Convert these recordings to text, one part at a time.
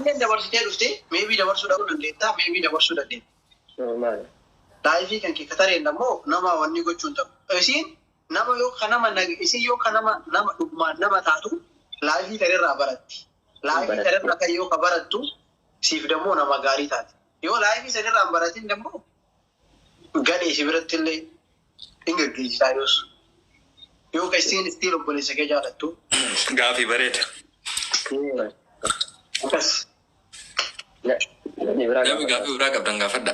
Illee dabarsitee dhufte, maybe dabarsuu dhabuu dandeetta, maybe dabarsuu dandeetta. Normal. Life kan kee katareen ammoo nama wanni gochuun ta'u. Isiin nama yoo ka nama isiin yoo ka nama nama dhugumaan nama taatu life kanarraa baratti. Life kanarraa kan yoo ka barattu siif dammoo nama gaarii taati. Yoo life sanirraa hin baratin dammoo gadhee si biratti illee hin gaggeessisaa yoos. Yoo ka isiin istiin obboleessa kee jaalattu. Gaafii bareeda. Akkas. Namni biraa Namni gaafadha. gaafii biraa qabdan gaafadha.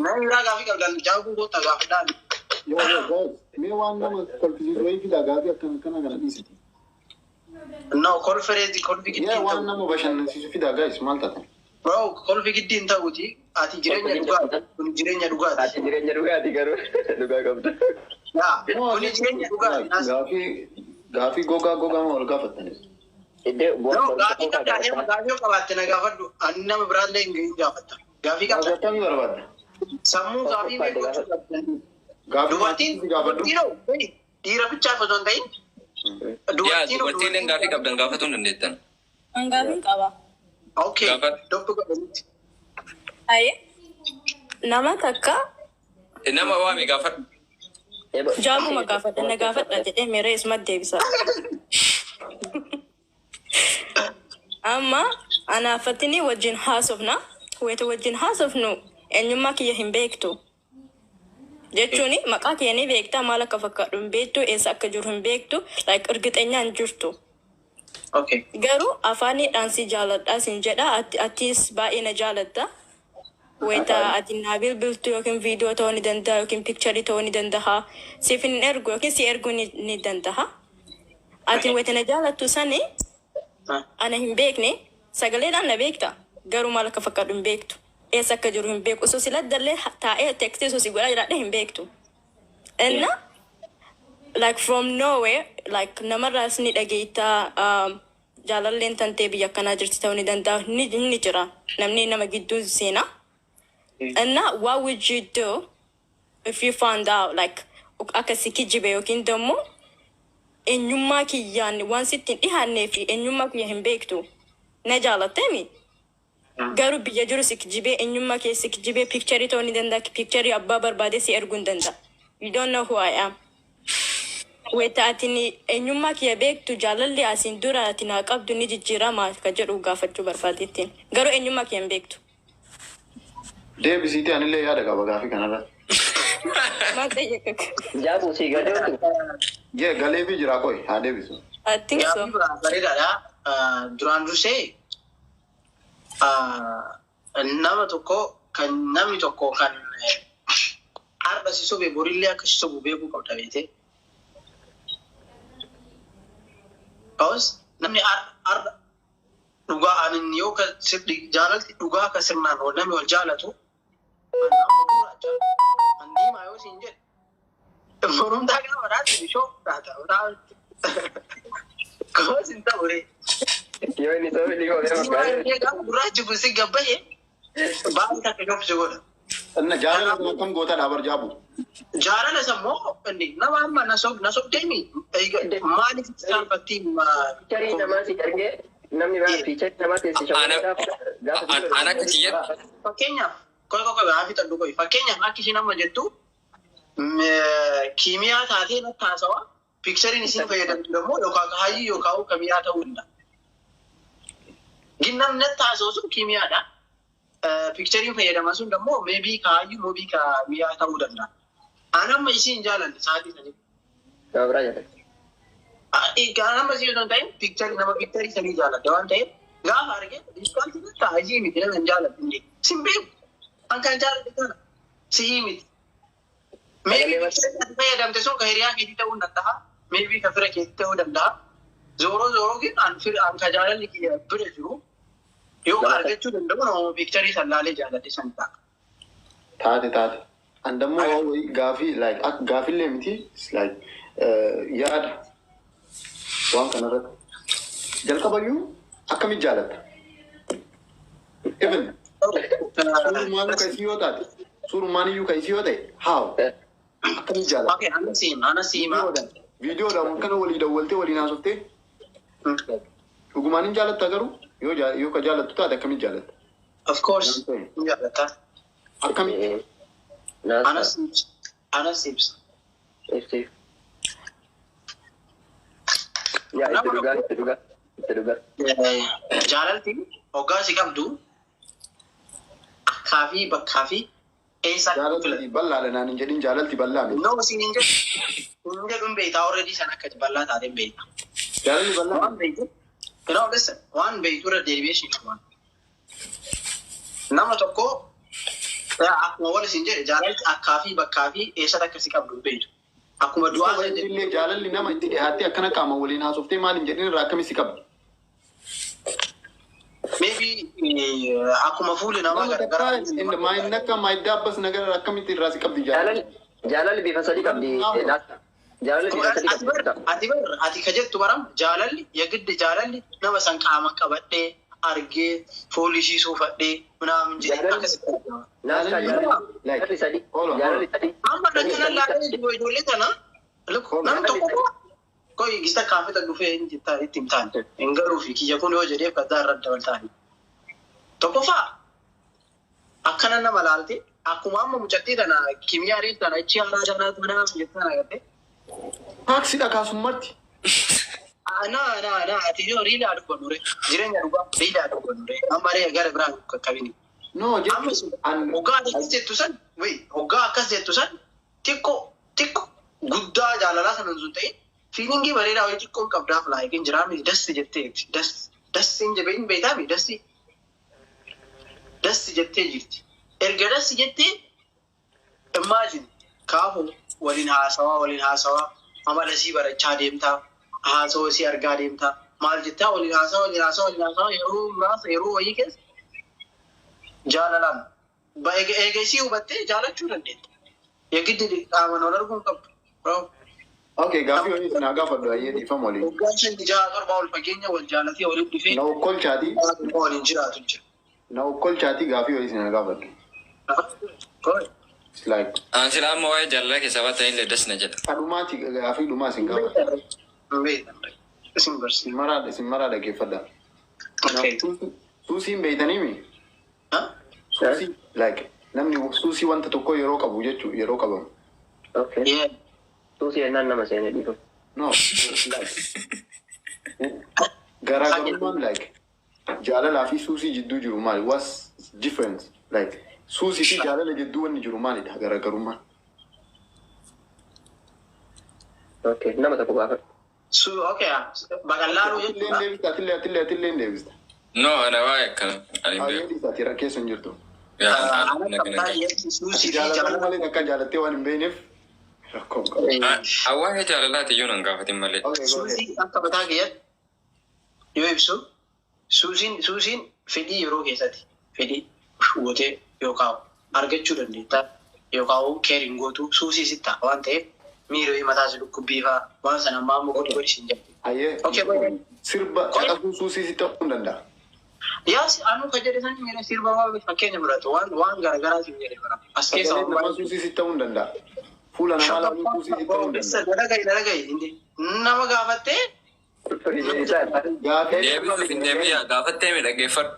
Namni biraa gaafii qabdan jaakuu goota gaafadhaan. Yoo yoo guys, mee waan nama kolfisiisu wayii fidaa, gaafii akkana akkana kana dhiisiti. No, kolfereeti kolfi giddii Yaa hin waan ta'u. nama bashannansiisu fidaa guys, maal taatan? Bro, kolfi giddii hin ta'uti. Ati jireenya dhugaati. Kun jireenya dhugaati. Ati jireenya dhugaati garuu dhugaa qabda. Yaa, kuni jireenya dhugaati. Gaafii gogaa gogaa ma wal gaafattanis? Iddoo No, gaafii qabdaa nama gaafii yoo qabaatte na gaafadhu. Ani nama biraallee hin gaafatta. Gaafii Gaafii qabda. akkamii barbaadda? Sammuu gaafii mee gochuu qabda. Gaafii Dubartiin maatii gaafadhu. dubartiin dhiira bichaaf osoo hin ta'in Yaa dubartiin dubartiileen gaafii qabdan gaafatuu hin dandeettan. An gaafiin qaba. Okay, Gaafadhu. Doktor qabanitti. Aye. Nama takka Nama waami, gaafadhu. Jaabuma gaafadha, na gaafadha jedhee meeree isuma deebisa. Amma anaafatini wajjin haasofna. Wayita wajjin haasofnu eenyummaa kiyya hin beektu. Jechuun maqaa kiyya ni beekta, maal akka fakkaadhu hin beektu, eessa akka jiru hin beektu, like ergixeenyaa hin jirtu. Garuu afaaniidhaan si jaaladha sin jedha, atis baay'ee na jaalatta. Wayita ati naa bilbiltu yookiin viidiyoo ta'uu ni danda'a yookiin picture ta'uu ni danda'a. Siif hin ergu yookiin si erguu ni danda'a. Ati wayita na jaalattu sani ana hin beekne, sagaleedhaan na beekta. Garuu maal akka fakkaadhu hin beektu. Eessa akka jiru hin beeku. Osoo si laddallee taa'ee text osoo si godhaa jiraadhe hin beektu. Inna like from nowhere, like namarraas ni dhageeytaa, jaalalleen tantee biyya akkanaa jirti ta'uu ni danda'a, ni jira, namni nama gidduu seena. Inna what would you do if you found out like akka si kijibe yookiin dammoo eenyummaa kiyyaan waan sitti hin dhihaannee fi eenyummaa kiyya hin beektu, na jaalatteemi? Garuu biyya jiru si kijibee, eenyummaa kee si kijibee, picture ta'uu ni danda'a, picture abbaa barbaade si erguu hin danda'a. You don't know who I am. Wayita ati ni eenyummaa kiyya beektu jaalalli asiin dura ati naa qabdu ni jijjiirama ka jedhu gaafachuu barbaadeettiin. Garuu eenyummaa kiyya hin beektu. Deebisiitii, anillee yaada qaba gaafii kanarratti. Maal xayyeqa? Jaabu si galee. Jee galeefii jira, qoy haa deebisu. I think so. Gaafii biraa bareedaadha. Duraan dursee nama tokko kan namni tokko kan har'a si sobe borillee akka si sobu beekuu qabda beetee. Because namni har'a dhugaa anin yoo ka sirri jaalalti dhugaa ka sirnaan wal namni wal jaalatu, an nama gurraacha an diimaa yoo siin jedhe borumtaa gaafa dhaate bishoo dhaata. Cause hin ta'u ree. Yoo inni sobe ni goone fakkaate. Gaafa gurraachi kun si gabbaye baay'ee takka gabsi godha. Inna jaalala sana akkam goota dhaabar jaabu? Jaalala sammoo inni nama amma na sob na sobdeemi maaliif saalfattii? Picture namaa si ergee, namni biraa picture namaa teessi gaafa Ana akka kiyyatti Fakkeenyaaf, qoy qoy qoy, haa fixadhu, qoy. Fakkeenyaaf, akka isheen amma jettu kiimiyaa taatee natti haasawaa, pictureiin isiin fayyadamtu immoo yookaan hayyuu yookaan kamiyaa ta'uu danda'a. Gin namni natti haasa'u sun kiimiyaadha. Pictureiin fayyadaman sun immoo maybe ka hayyuu, maybe kaamiyaa ta'uu danda'a. Ani amma isiin jaalanne sa'aatii sanii. Nama biraa jaalladha. Kan amma isii osoo hin ta'in picture nama picture sanii jaaladha waan ta'eef gaafa arge discount ta'a, isii miti nama hin jaaladhu hin jedhu. Sin beeku. An kan jaaladhe kana sihii miti. Maybe picture ati fayyadamte sun ka hiriyaa keetii ta'uu danda'a. Maybe ka fira keetii ta'uu danda'a. Zooroo zooroo gin an fira an ka jaalalli kiyya bira jiru yoo argachuu danda'u nama picture san laalee jaaladhe san ta'a. Taate taate. An dammoo gaafii like akka gaafillee miti, it's like yaada waan kanarratti. Jalqabayyuu akkamitti jaalatta? Even suurumaan ka isii yoo taate, suurumaan iyyuu ka isii yoo ta'e, how akkamitti jaalatta? Okay, ana siima, ana siima. Viidiyoodhaan akkana walii dawwaltee waliin haasoftee dhugumaan hin jaalatta garuu Yoo ka jaalattu taate, akkamitti jaalatta? Of course, ni jaalatta. Akkamitti? Naasa. Anas ibsa. Anas ibsa. Ibsi. Yaa, itti dhugaa, itti dhugaa, itti dhugaa. Jaalalti hoggaa si qabdu akkaa fi bakkaa fi eessa akka Jaalalti filatu. bal'aadha naan hin jedhin, jaalalti bal'aa miti. No, siin hin jedhu. Hin jedhuun beektaa, already san akka bal'aa taate hin beekta. Jaalalli bal'aa Waan beektu. Listen, waan beektu irra deebi'ee siin waan. Nama tokko akkuma wal isin jedhe, jaalalti akkaa fi bakkaa fi eessatti akka si qabdu hin beektu. Akkuma du'aa san jedhe. Illee jaalalli nama itti dhiyaattee akkana qaama waliin haasoftee maal hin jedhin irraa akkamitti si qabdi? Maybe akkuma fuulli namaa Nama garagaraa. takkaa maayinnakka maayidaabbas nagara akkamitti irraa si qabdi jaalalli? Jaalalli bifa sadii qabdi. Naasa. Jaalalli bifa sadii Ati bar qabdi. ati bar ati ka jettu baram jaalalli yagiddi jaalalli nama san qaama qabadhee argee foolii ishii suufadhee minaamin jedhee akkasitti argama. Naasa, jaalalli sadii. Hold on, Jaalalli sadii. Amma dhaggana laalee ijoollee tana nam tokko koyi gista kaafeta dhufee hin jettaa itti hin taane hin galuu fi kiyya kun yoo jedheef kadaa irra dabaltaani. Tokkoffaa, akkana nama laalte, akkuma amma mucattii tana kimiyaa riif tana ichi haaraa tana tana jettan agartee. Taaksiidha kaasummaatti. Na na na, ati yoo riilaa dubbannu re, jireenya dhugaa riilaa dubbannu re, amma ree gara biraan qaqqabini. No, Amma jechuun an hoggaa akkas jettu san, wayi hoggaa akkas jettu san, xiqqoo xiqqoo guddaa jaalalaa sana sun ta'e, feelingii bareedaa wayii xiqqoon qabdaaf laayikin jiraa miti, dasti jettee das dassi hin jabeen beektaa mi, dasti dasti jettee jirti. Erga dasti jettee, imagine, kaafu waliin haasawaa waliin haasawaa, amala sii barachaa deemtaa, haasawaa sii argaa deemtaa, maal jettaa, waliin haasawaa waliin haasawaa waliin haasawaa, yeroo muraasa yeroo wayii keessa jaalalaan eega isii hubattee jaalachuu dandeetta. Eegiddi qaamaan wal arguu hin qabdu. Bro. Okay, gaafii wayii isin haa gaafadhu, ayyee, dhiifama waliin. Waggaa 5, 6, 7 ol fageenya wal jaalatee waliin dhufee Na okkolchaatii waliin jiraatu jira. Na okkolchaatii, gaafii wayii isin haa gaafadhu. Koi. It's like An sila amma waa'ee jaalalaa keessaa baatan illee das na jedha. Kadhumaati, gaafii dhumaa isin gaafadhu. Hin beektan. Isin barsiisa. Isin maraa dhaggeeffadha. Okay. Suusiin beeytaniimi? Huh? Suusii, like, namni suusii wanta tokko yeroo qabu jechuu, yeroo qabamu. Okay. Yeah. Suusii jennaan nama seenee dhiifamu. No. Garaagarummaan, like, jaalalaa fi suusii jidduu jiru maali? What's difference? Like, suusii fi jaalala jidduu wanni jiru maalidha garaagarummaan? Okay. Nama tokko gaafadhu. Su okay. Baqallaaluu Atillee jechuudha. deebista, atillee, atillee, atillee hin deebista. No, ana waa'ee akkana. Ani hin Ayyee, beeku. dhiisaati, rakkeessa hin jirtu. Yaa, Ana ana kana qabdaa suusii fi Jaalaluu jaalala. malee akka jaalattee waan hin beekneef rakkoo hin qabu. Waa'ee jaalalaati iyyuu nan gaafatin malee. Okay, go ahead. Suusii akka mataa kiyyaatti yoo ibsu, suusiin fedhii yeroo keessatti fedhii gootee yookaan argachuu dandeetta yookaan keeriin gootu suusii sitti ta'a waan ta'eef, miira mataa si dhukkubbii fa'aa waan sana ammaa immoo godhi godhi siin jedhu. Ayyee. Okay, go ahead. Sirba caqasuu suusii sitti ta'uu hin danda'a. Yaas, anuu ka jedhe san miira sirba waan fakkeenya fudhatu, waan garaagaraa siin jedhe bara. As keessa Sagalee waan namaa baay'ee. suusii sitti ta'uu hin danda'a. Fuula namaa laaluu suusii sitti ta'uu hin danda'a. Dhagahi, dhagahi, nama gaafattee. Gaafii Deebisuuf hin deebi'a. Gaafattee mi, dhaggeeffadhu.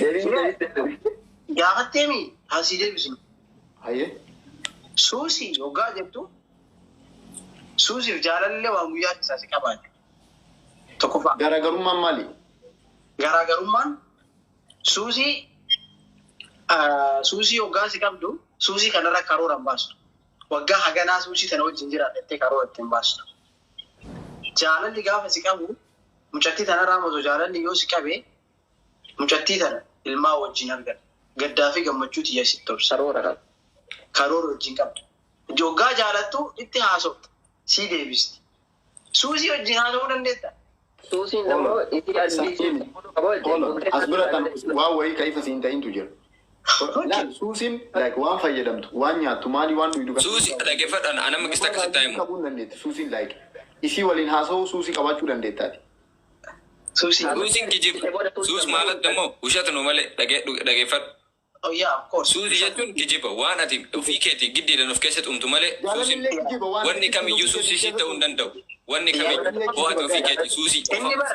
Deebiin deebistee. Gaafattee mi, asii deebisnu. Ayyee. Suusii hoggaa jettu, suusiif jaalallee waan guyyaa keessaa si qabaate. Tokkoffaa. Garaagarummaan maali? Garaagarummaan suusii hoggaa si qabdu, suusii kanarra karoora hin baastu. Waggaa haganaa suusii sana wajjin jiraadhattee karoora ittiin baastu. Jaalalli gaafa si qabu, mucattii tanarraa osoo jaalalli yoo si qabe, mucattii tana ilmaa wajjin argata. Gaddaa fi gammachuu tiyya sitti obsa. Karoora qaba. Karoora wajjin qabda. Hoggaa jaalattu itti haasofta. Sii deebisti. Suusii wajjin haasofuu dandeetta. Suusiin immoo isii adii qaba. As bira kan waan wayii ka ifa siin ta'intu jira. Laal, suusiin, like, waan fayyadamtu, waan nyaattu, maali, waan dhugdu. Suusii dhaggeeffadhu, ana maqista akkasitti himu. Qabuu hin dandeettu. Suusiin, like, isii waliin haasa'uu suusii qabaachuu dandeettaati. Suusii. Suusiin kijiba. Suus maalat immoo ushatu nu malee, dhaggeeffadhu. Oh yeah, of course. Suusii jechuun kijiba, waan ati ofii keetii giddiidhaan of keessatti uumtu malee suusiin Jaalalli kijiba waan wanni kamiyyuu suusii si ta'uu hin danda'u. Wanni kamiyyuu ho'ate ofii keetii suusii qofa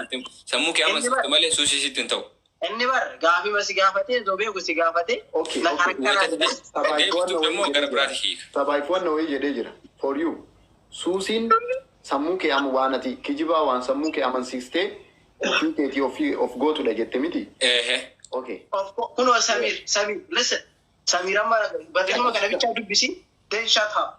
sammuu kee amansiifte malee suusii sitti hin ta'u. Inni bar gaafii si gaafatee osoo beeku si gaafatee. Okay, okay. Deebituuf immoo gara biraatti hiika. Sabaayif wanna wayii jedhee jira. For you. Suusiin sammuu kee amma waan ati kijibaa waan sammuu kee amansiistee ofii keetii ofii of gootudha jette miti. Ehe. Okay. Kunoo Samir, Samir, listen. Samir amma barreeffama kana bichaa dubbisi. Then shut up.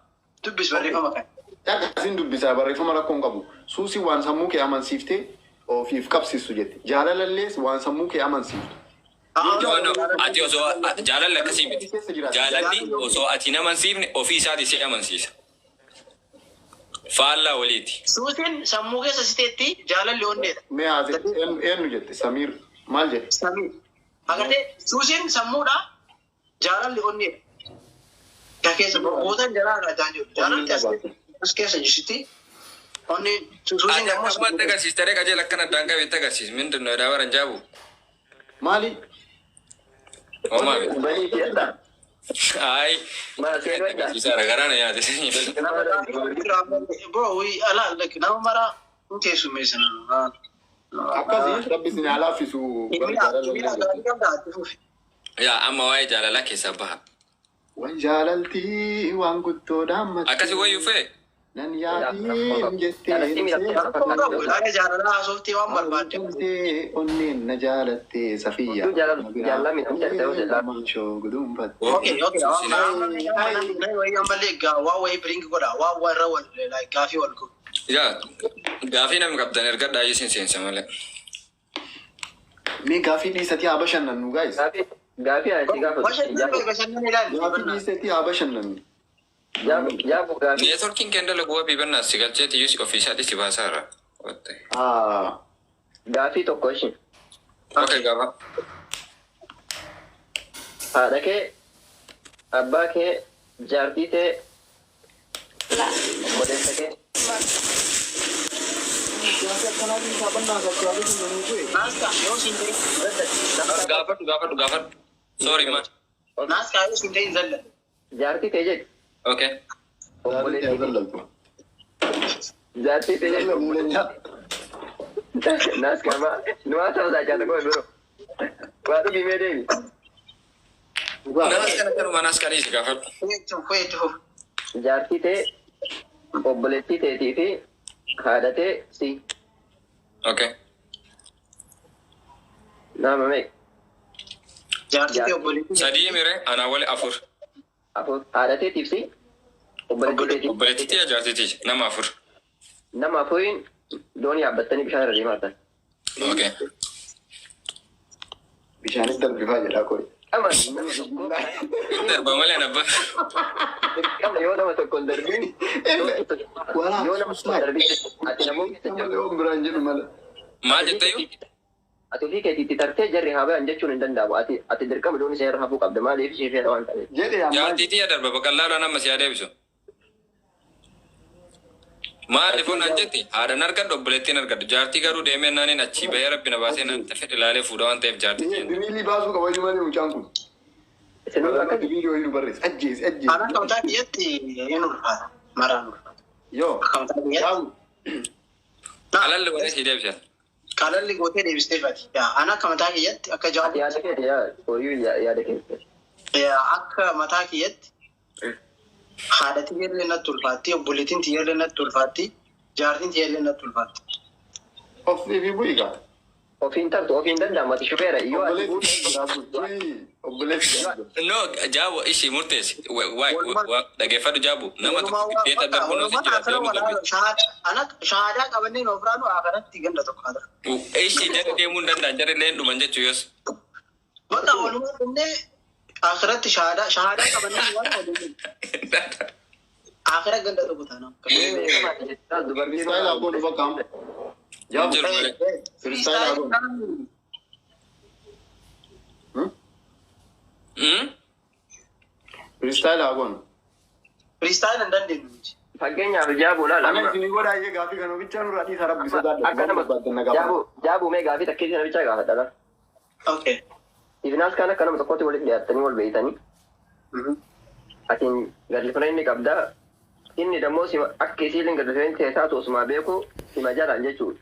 Dubbis barreeffama kana. Akkasiin dubbisaa barreeffama rakkoo hin qabu. Suusii waan sammuu kee amansiiftee ofiif qabsiistu jette. Jaalalallees waan sammuu kee amansiiftu. No, no, ati osoo jaalalli akkasii miti. Jaalalli osoo ati hin amansiifne ofii isaatii si amansiisa. Faallaa waliiti. Suusiin sammuu keessa siteetti jaalalli onneedha. Mee haase eenyu jette Samiir maal jedhe? Samir. Agartee suusiin sammuudha jaalalli onneedha. Ka keessa bootan jalaadha jaan jiru. Jaalalli as keessa jirti. Onni suusiin Ati ammoo akkamatti agarsiista ree qajeela akkana addaan qabeetti agarsiis. Mindin no daa jaabu. Maali? Homaa miti. Banii fi'adha. Ay. Maa seenuu adda. Agarsiisaara garaa na nyaate. Bro, we ala like nama mara hin keessummeessina. Akkasii rabbi isin haa laaffisu. Yaa amma waa'ee jaalalaa keessaa baha. Waan jaalaltii waan guddoodhaan mattee. Akkasii wayyuu fee. Nan yaadiin jettee Jaalalaa haasoftii waan barbaadde. Onnee onneen na jaalattee safiyyaa. Maanshoo guduunfatte. Okay, okay. Ammallee waan wayii bring godha. Waan waa irra wal like gaafii wal godhu. Yaa gaafii namni qabdan ergadhaa isin seensa malee. Mee gaafii dhiisatii haa bashannannu guys. Gaafii ani si gaafatu. Bashannana bashannana ilaali. Gaafii dhiisatii haa bashannannu. Jaabu gaafii. Networkiin keenya dalaguu wabii bannaa si galcheeti iyyuu ofii isaatii si baasaara. Ah, Gaafii tokko ishee. Okay, gaafa. Haadha kee, abbaa kee, jaartii tee, obboleessa kee. Naaska yoo siin ta'e Gaafadhu, gaafadhu, gaafadhu. Sorry ma. Naaska yoo siin ta'e hin zallan. Jaartii tee jedhi. Okay. Jaartii zallaltu. Jaartii tee jedhi. Naaska ma numaa ta'uu isaa jaata koo biroo. Waa dhugii mee deemi. Naas kana kanuma naas kana isi gaafadhu. Itti fufu. Jaartii tee, obboleettii teetii fi haadha tee si. Okay. Nama meeqa? Jaartii tee obboleettii. Sadii mire anaa wali afur. Afur. Haadha teetiif si. Obboleettii teetiif. Obboleettiitii jaartiitii nama afur. Nama afuriin doonii yaabbattanii bishaan irra deemaa jirtan. Okay. Bishaanis darbifaa jedhaa koo. Qama nama tokko Darba malee an abbaa. dirqama yoo nama tokko hin darbiin yoo nama tokko hin darbiin ati namoota keessa Malee waan biraan jedhu malee. Maal jetteyyuu? Ati ofii keetiitti tartee jarri haa bayan jechuun hin danda'amu. Ati dirqama doonii seera hafuu qabda. Maaliif ishee feera waan ta'eef. Jedhe ammaa Jaartiitii darba baqallaadhaan amma si adeemsisu. Maaliif naan jetti haadhan argadhu, obboleettiin argadhu, jaartii garuu deemee naaniin achii bahee rabbi na baasee naan fedhe ilaalee fuudha waan ta'eef jaartii jeen. Diriilii baasuu qabayyuu malee mucaan kun. Isin akka Diriilii wayii nu barreessa. Ajjeesi ajjeesi. Ana akka mataa kiyyatti hin ulfaata. Maraan ulfaata. Yoo. Akka mataa kiyyatti. Jaabu. Alalli wanee si deebisan. Qalalli gootee deebistee fati. Ana akka mataa kiyyatti akka ati jaabu yaada keeti yaa hoyyuu yaada keeti. Akka mataa kiyyatti haadha tiyyallee natti ulfaatti, obboleettiin tiyyallee natti ulfaatti, jaartiin tiyyallee natti ulfaatti. Of fi bu'i gaa. Ofiin tartu ofiin danda'amu ati shufeera yoo ati Obboleessi. Obboleessi. No, jaabu ishii murteessi. Waa dhageeffadhu jaabu nama tokko giddeeta darbuun osoo jira deemu darbi. Shahaadaa qabannee ofiraanu akkanatti ganda tokko haa ta'u. Ishii jarri deemuu hin danda'an, jarri illee hin dhuman jechuu yoos. Bakka walumaa dhumnee akhiratti shahaadaa qabannee waan waliin akhira ganda tokko taana. Dubartii Freestyle haa goonu bakka amma. Jaabu. Jiru malee. Freestyle haa goonu. Hmm? Hmm? Freestyle haa goonu. Freestyle hin dandeenyu nuti. Fakkeenyaaf jaabu laala Ana amma. isinii godhaa iyyee gaafii kana bichaa nurraa dhiisa rabbi sodaadha. Akka nama jaabu jaabu mee gaafii takkeessi namichaa gaafadha la. Okay. Ifnaas kaan akka nama tokkotti walitti dhiyaattanii wal beeytanii. Atiin girlfriend qabdaa. Inni dammoo sima akka isiin girlfriend ta'e taatu osuma beeku sima jalaan jechuudha.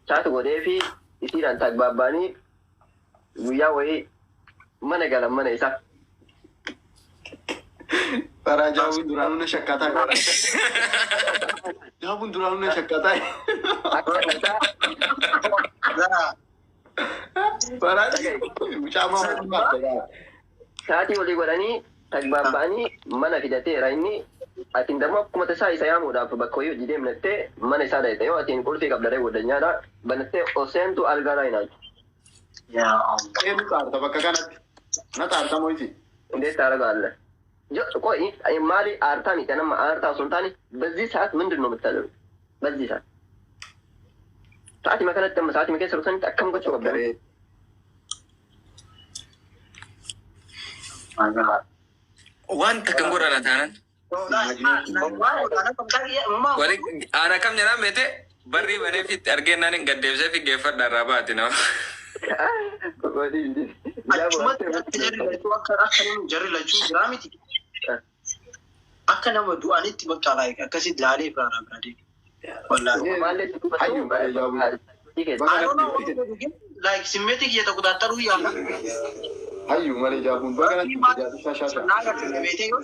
Chat godhee fi isiidhaan tagbaabbanii guyyaa wayii mana galan mana isaa. Faraa jaabuun duraanuu na shakkataa. Jaabuun duraanuu na shakkataa. Akka tasaa Faraa mucaa maa sa'aatii walii godhanii tagbaabbanii mana fidateera inni. Atiin dammoo akkuma tasaa isa yaamuudhaaf bakka wayii hojii deemnattee mana isaa dhayite yoo atiin qulfii qabdaree godhanyaadha banattee oseentu algaa laayinaatu. Yaa Allah. Eenyu xaarta bakka kanatti? Na xaarta moo isi? እንዴት ታደርገዋለህ? ቆይ ማሊ አርታ ሚቀነማ አርታ ሱልጣኒ በዚህ ሰዓት ምንድን ነው የምታደርጉ? በዚህ ሰዓት ሰዓት መከነት ደሞ ሰዓት መከሰሩ ሰን ጠቀም ጎቾ ነበር። Wanta kan godhan taanan. Wali ana kam jedhaan beete barrii banee fi argennaan hin gaddeebisee fi geeffadha irraa baati nama. Achumatti jarri lachuu akka nama jarri lachuu biraa miti. Akka nama du'anitti bakka like akkasitti laalee biraa biraa deema. Wallaahi. Hayyuu baay'ee jaabuun. I don't know what to do. Like simmeetii kiyya tokko taattaruu yaala. Hayyuu malee jaabuun bakka kanatti jaabuu shaashaa. Naa agarsiisa beetee yoo.